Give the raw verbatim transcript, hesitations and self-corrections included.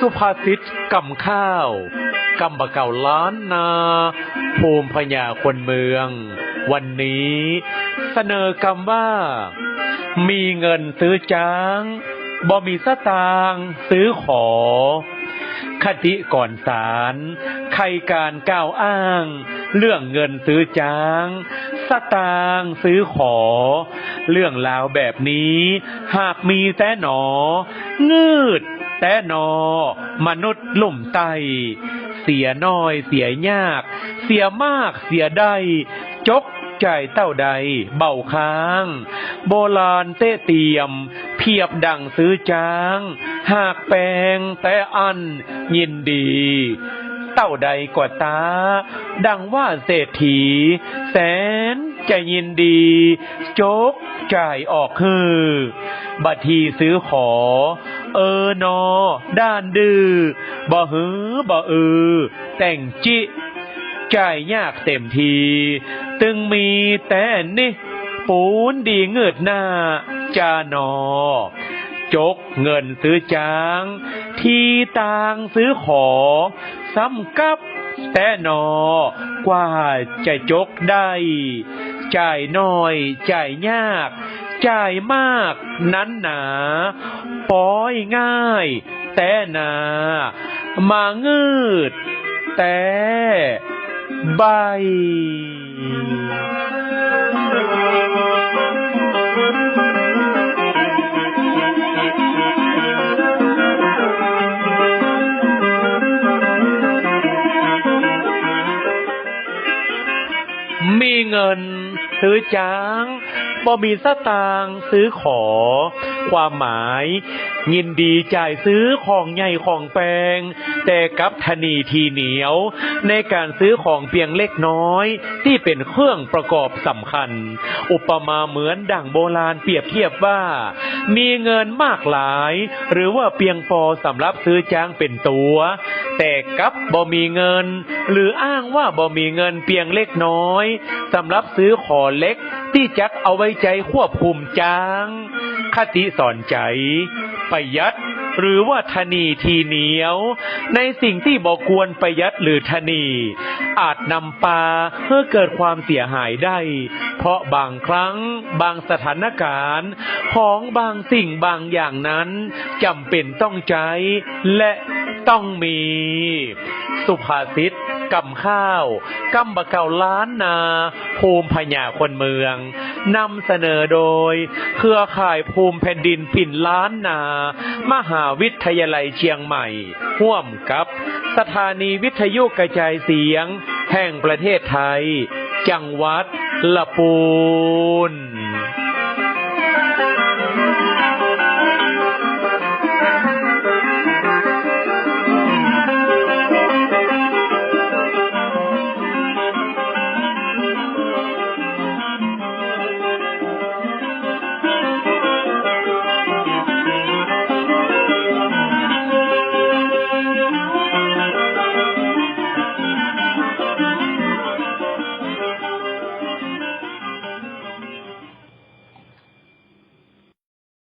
สุภาษิตกำข้าว กำบ่าเก่าล้านนา ภูมิปัญญาคนเมือง วันนี้เสนอกำว่า มีเงินซื้อจ๊าง บ่มีสตางค์ซื้อขอ คติก่อนสาร ใค่ก๋านกล่าวอ้าง เรื่องเงินซื้อจ๊าง สตางค์ซื้อขอ เรื่องราวแบบนี้ หากมีแต๊หนอ งืดแต๊หนอ มนุษย์ลุ่มใต้ เสียน้อยเสียยาก เสียมากเสียได้ จกจ่ายเต้าใดเบาค้าง โบราณเต๊เตียม เปรียบดั่งซื้อจ๊าง หากแปงแต๊อั้นยินดี เต้าใดก็ต๋า ดั่งว่าเศรษฐี แสนจะยินดี จกจ่ายออกหื้อ บ่าทีซื้อขอ เออนอ ด้านดื้อ บ่หือบ่อือ แต่งจิ จ่ายยากเต็มที ตึงมีแต๊นี้ ปูนดีงืดหน้า จาหนอ จกเงินซื้อจ๊าง ทีตางซื้อขอ ซ้ำกับแต๊หนอ กว่าจะจกได้ จ่ายน้อยจ่ายยาก จ่ายมากนั้นหนา ปอยง่ายแต๊นา มางืดแต๊ใบ้ มีเงินซื้อจ๊าง บ่มีสตางค์ซื้อขอ ความหมาย ยินดีจ่ายซื้อของใหญ่ของแปง แต่กลับถนีทีเหนียว ในก๋านซื้อของเปียงเล็กน้อย ตี้เป๋นเครื่องประกอบสำคัญ อุปมาเหมือนดั่งโบราณเปรียบเทียบว่า มีเงินมากหลาย หรือว่าเปียงปอสำหรับซื้อจ๊างเป๋นตั๋ว แต่กลับบ่มีเงิน หรืออ้างว่าบ่มีเงินเปียงเล็กน้อย สำหรับซื้อขอเหล็ก ตี้จักเอาไว้ใจ๊ควบคุมจ๊าง คติสอนใจ๋ ประหยัด หรือว่าถนีทีเหนียว ในสิ่งตี้บ่ควรประหยัดหรือถนี อาจนำปาหื้อเกิดความเสียหายได้ เพราะบางครั้ง บางสถานก๋ารณ์ ของบางสิ่งบางอย่างนั้น จ๋ำเป๋นต้องใจ๊ และต้องมี สุภาษิตกำข้าว กำบ่าเก่าล้านนา ภูมิปัญญาคนเมือง นำเสนอโดย เครือข่ายภูมิแผ่นดินปิ่นล้านนา มหาวิทยาลัยเจียงใหม่ ฮ่วมกับ สถานีวิทยุกระจายเสียง แห่งประเทศไทย จังหวัดละปูน